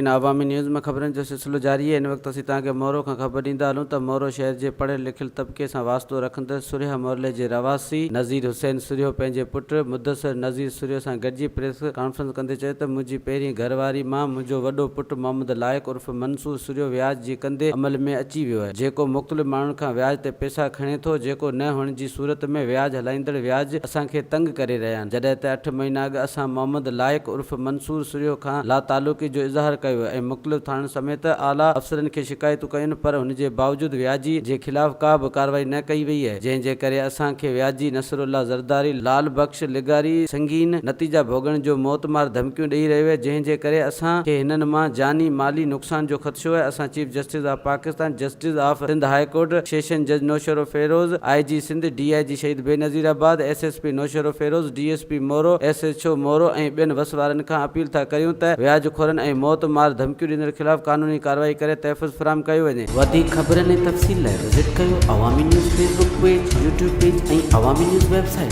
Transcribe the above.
ناظرين عوامي نيوز ۾ خبرن جو سلسلو جاري آهي هن وقت اسين توهان کي مورو کان خبر ڏيندا هلون ته مورو شهر جي پڙهيل لکيل طبقي سان واسطو رکندڙ سرهيا مورلي جي رهواسي نذير حسين سرهيو پنهنجي پٽ مدثر نذير سرهيو سان گڏجي پريس ڪانفرنس ڪندي چيو ته منهنجي پهرين گهر واري مان منهنجو وڏو پٽ محمد لائق عرف منصور سرهيو وياج جي ڪندي عمل ۾ اچي ويو آهي جيڪو مختلف ماڻهن کان وياج تي پئسا کڻي ٿو جيڪو نه هئڻ جي صورت ۾ وياج هلائيندڙ وياج اسان کي تنگ ڪري رهيا آهن جڏهن ته اٺ مهينا اڳ اسان محمد لائق عرف منصور سرهيو کان لاتعلقي جو اظهار ڪيو ۽ مختلف ٿاڻن سميت اعليٰ افسرن کي شڪايتون ڪيون پر ان جي باوجود وياجي جي خلاف ڪا به ڪارروائي نه ڪئي وئي آهي جنهن جي ڪري اسان کي وياجي نصرالله زرداري، لال بخش لغاري سنگين نتيجا ڀوڳڻ جو موتمار ڌمڪيون ڏئي رهيو آهي جنهن جي ڪري اسان کي هنن مان جاني مالي نقصان جو خدشو آهي اسان chief justice of Pakistan, justice of Sindh high court, session جج Naushahro Feroze, I G Sindh, D I G Shaheed Benazirabad, S S P Naushahro Feroze, D S P Moro, S H O Moro ۽ ٻين وس وارن کان appeal ٿا ڪريون ته وياج خورن ۽ موت مار ڌمڪيون ڏيندڙ خلاف قانوني ڪارروائي ڪري تحفظ فراهم ڪيو وڃي. وڌيڪ خبرن ۽ تفصيل لاء وزٽ ڪيو Awami news Facebook page, YouTube page ۽ Awami news website.